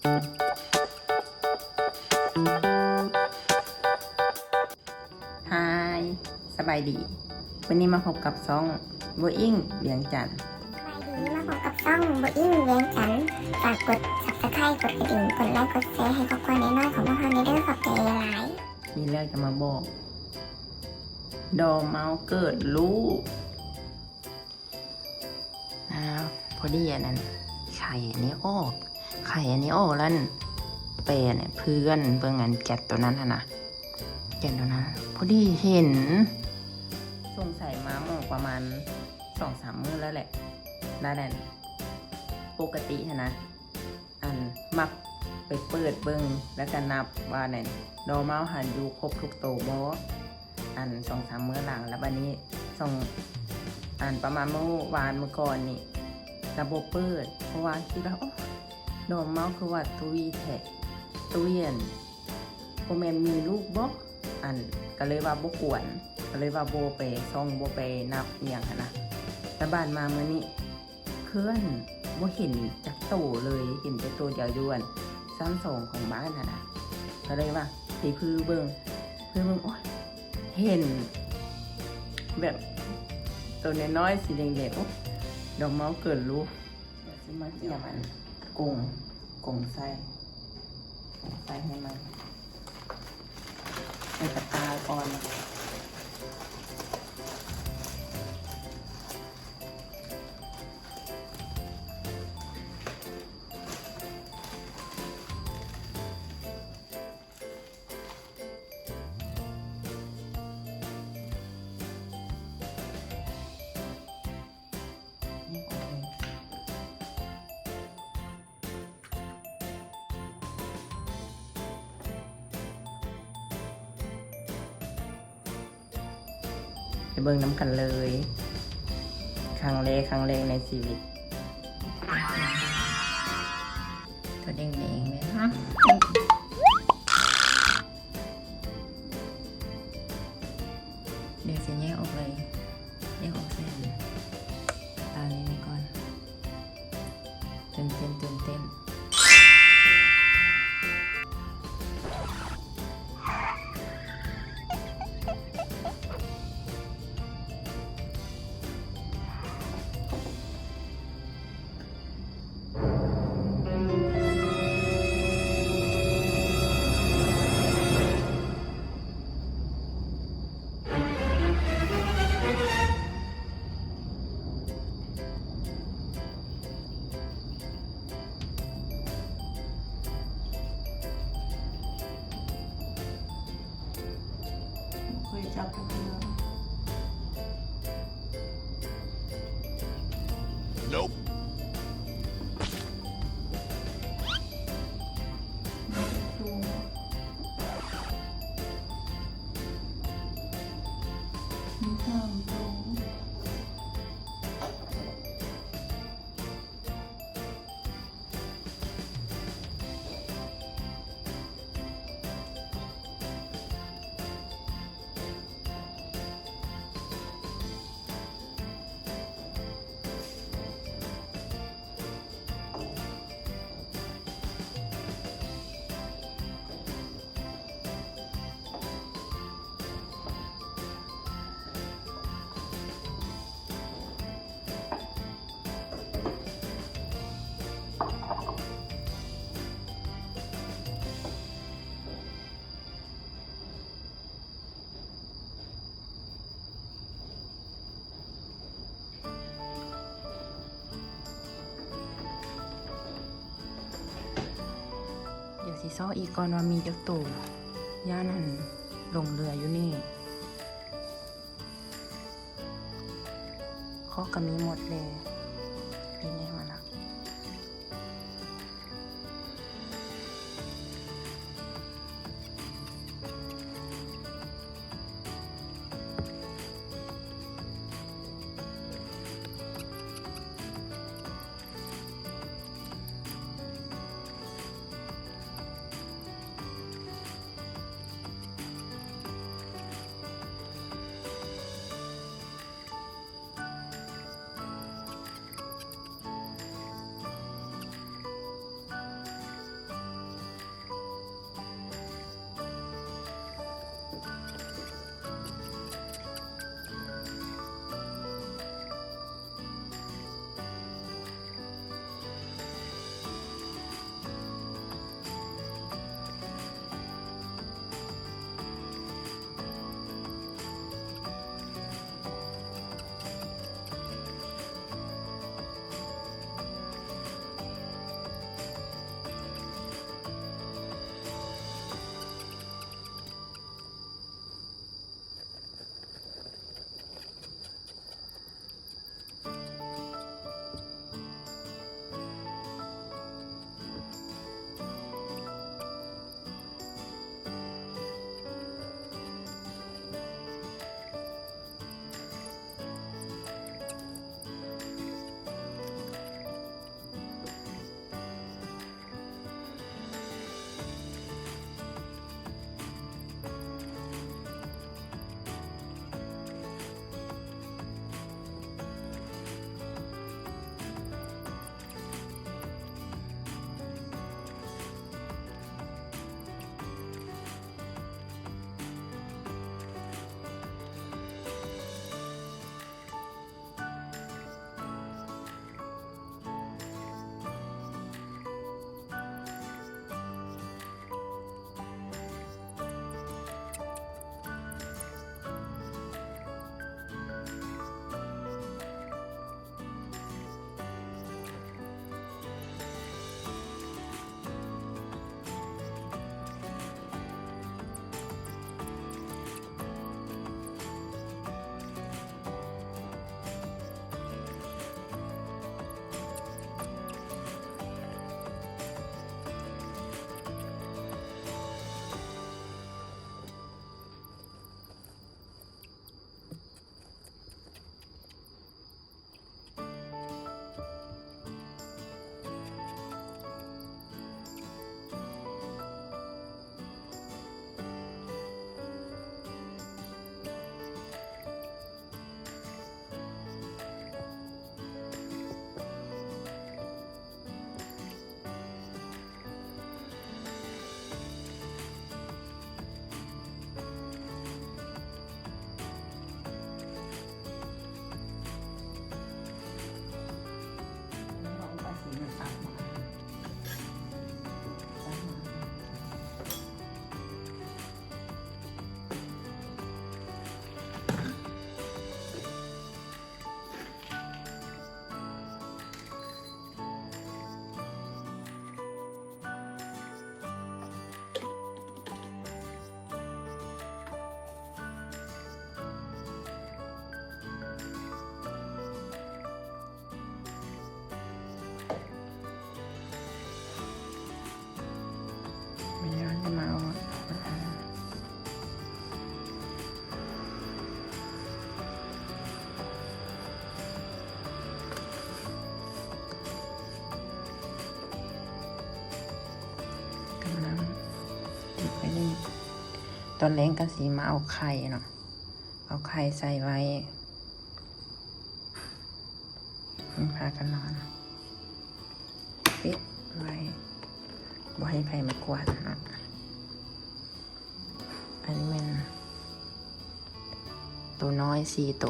Hi ສະບາຍດີ ມື້ນີ້ມາພົບກັບຊ່ອງໂບອິງວຽງຈັນ. ສະບາຍດີ ມາພົບກັບຊ່ອງໂບອິງວຽງຈັນ. ຝາກກົດ Subscribe ກົດກະດິ່ງ ກົດໄລ ກົດແຊ ໃຫ້ຄອບຄົວນ້ອຍໆຂອງພວກເຮົາແດ່ເດີ ຂອບໃຈຫຼາຍໆ. ມີເລື່ອງຈະມາບອກ ດອເມົາເກີດລູກ. ອ້າວ ພໍດີອັນນັ້ນ ໄຂ່ອັນນີ້ອອກ ໄຂ່ອັນນີ້ອອກ ແລ້ວແປເພື່ອນເບິ່ງອັນແກັດໂຕນັ້ນຫັ້ນນະ ແກັດໂຕນັ້ນ ພໍດີເຫັນ ສົງໄສມາໝໍປະມານສອງສາມມື້ແລ້ວແຫຼະ ນັ້ນແຫຼະ ປົກກະຕິຫັ້ນນະ ອັນ ມັກໄປເປີດເບິ່ງ ແລ້ວກະນັບວ່ານັ້ນ ດອເມົາຫັ້ນຢູ່ຄົບທຸກໂຕບໍ່ ອັນ ສອງສາມມື້ຫຼັງ ແລ້ວບາດນີ້ ສອງ ອັນ ປະມານມື້ວານມື້ກ່ອນນີ້ ລະບໍ່ເປີດ ເພາະວ່າຄິດວ່າ ໂອ້ ດອເມົາຄືວ່າຕຸ້ຍແທ້ ຕຸ້ຍ ອັນ ບໍ່ແມ່ນມີລູກບໍ ອັນ ກະເລີຍວ່າບໍ່ກວນ ກະເລີຍວ່າບໍ່ໄປສ່ອງ ບໍ່ໄປນັບອີ່ຫຍັງຫັ້ນນະ ແລ້ວບາດມາມື້ນີ້ ເຄື່ອນ ບໍ່ເຫັນຈັກໂຕເລີຍ ເຫັນແຕ່ໂຕດຽວຢູ່ອັນຊັ້ນສອງຂອງບ້ານຫັ້ນນະ ກະເລີຍວ່າໄປຜືເບິ່ງ ຜືເບິ່ງ ໂອ້ຍ ເຫັນແບບໂຕນ້ອຍໆ ສີແດງໆ ໂອ້ ດອກເມົາເກີດລູກ. ດຽວຊິມາກຽມອັນກົງ ກົງໄສ້ ກົງໄສ້ໃຫ້ມັນ ໃສ່ກະຕ່າກ່ອນ. ໄປເບິ່ງນຳກັນເລີຍ ຄັ້ງແລກ ຄັ້ງແລກໃນຊີວິດ ໂຕແດງໆ ເລີຍເນາະ. ດຽວຊິແຍກອອກເລີຍ ແຍກອອກໃສ່ອັນຕານີ້ໄວ້ກ່ອນ ຕື່ນເຕັ້ນ ຕື່ນເຕັ້ນ. ບໍ່ເຄີຍຈັບຈັກເທື່ອ. Nope. ມີສາມໂຕ. ດຽວຊິຊອກອີກກ່ອນວ່າມີຈັກໂຕ ຢ້ານອັນຫຼົງເຫຼືອຢູ່ນີ້. ຄອກກະມີໝົດແລ້ວ ເປັນຫຍັງມາລະ? ດ ມາເອົາ ກຳລັງເກັບໄວ້ນີ້ ຕອນແລງກໍຊິມາເອົາໄຂ່ເນາະ ເອົາໄຂ່ໃສ່ໄວ້ ພາກັນນອນ ປິດໄວ້ ບໍ່ໃຫ້ໃຜມາກວນເນາະ. ອັນນີ້ແມ່ນໂຕນ້ອຍສີ່ໂຕ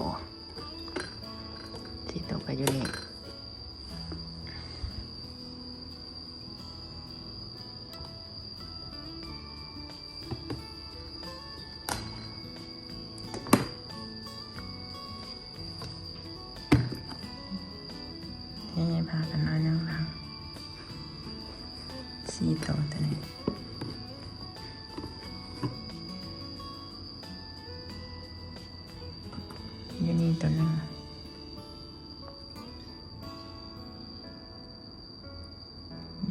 ສີ່ໂຕກໍຢູ່ນີ້. ນີ້ ພາກັນນອນຢ່າງຫຼັງ ສີ່ໂຕຕົວນີ້ ຢູ່ນີ້ຕົວໜຶ່ງ.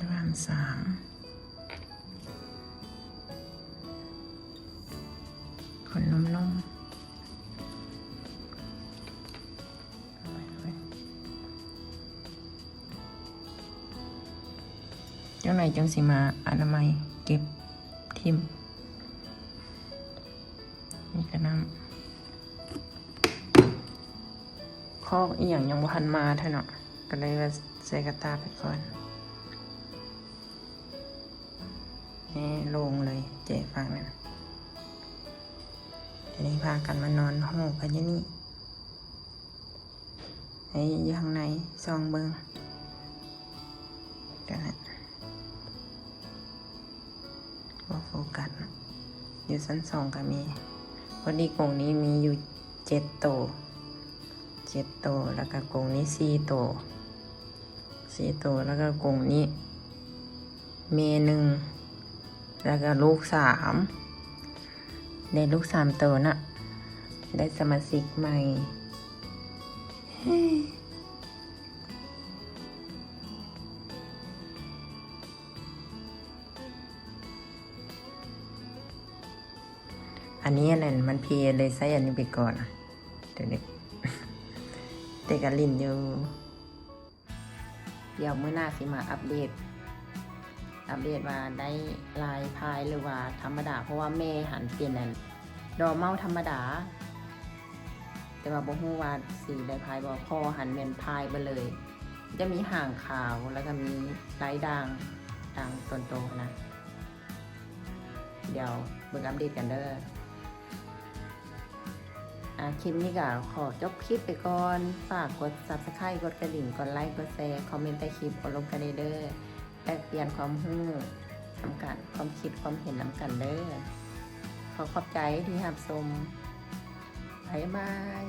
ດວມສາມ ຄົນໜຸ່ມໆ ຈັກໜ່ອຍຈຶ່ງຊິມາອະນາໄມເກັບຖິ້ມ. ນີ້ກະນ້ຳ ຄອກອີ່ຫຍັງຍັງບໍ່ທັນມາເທື່ອເນາະ ກໍເລີຍວ່າໃສ່ກະຕ່າໄປກ່ອນ. ແຮ ໂລ່ງເລີຍ ເຈຟັງນັ້ນ. ທີນີ້ພາກັນມານອນໂຮກັນຢູ່ນີ້. ໃຫ້ຢູ່ຂ້າງໃນສ່ອງເບິ່ງ ກໍບໍ່ໂຟກັດ. ຢູ່ຊັ້ນສອງກໍມີ ພໍດີກົງນີ້ມີຢູ່ເຈັດໂຕ ເຈັດໂຕ ແລ້ວກໍກົງນີ້ສີ່ໂຕ ສີ່ໂຕ ແລ້ວກໍກົງນີ້ ແມ່ໜຶ່ງ ແລ້ວກໍລູກສາມ ໄດ້ລູກສາມໂຕນະ ໄດ້ສະມາຊິກໃໝ່. ອັນນີ້ ອັນນັ້ນມັນເພ ເລີຍໃຊ້ອັນນີ້ໄປກ່ອນ ແຕ່ກໍຫຼິ້ນຢູ່. ດຽວມື້ໜ້າຊິມາອັບເດດ ອັບເດດວ່າໄດ້ລາຍພາຍ ຫຼືວ່າທຳມະດາ ເພາະວ່າແມ່ຫັ້ນເປັນອັນ normal ທຳມະດາ ແຕ່ວ່າບໍ່ຮູ້ວ່າຊິໄດ້ພາຍບໍ່. ພໍ່ຫັ້ນແມ່ນພາຍເບິດເລີຍ ຈະມີຫາງຂາວ ແລ້ວກໍມີລາຍດ່າງ ດ່າງຕົນໂຕຫັ້ນນະ. ດຽວເບິ່ງອັບເດດກັນເດີ. ອາ ຄລິບນີ້ກໍຂໍຈົບຄລິບໄປກ່ອນ. ຝາກກົດ Subscribe ກົດກະດິ່ງ ກົດໄລ ກົດແຊ ຄອມເມັນໃຕ້ຄລິບ ໂອ້ລົມກັນແດ່ເດີ. ແລກປ່ຽນຄວາມຮູ້ນຳກັນ ຄວາມຄິດຄວາມເຫັນນຳກັນເດີ. ຂໍຂອບໃຈທີ່ຮັບຊົມ. ບາຍບາຍ.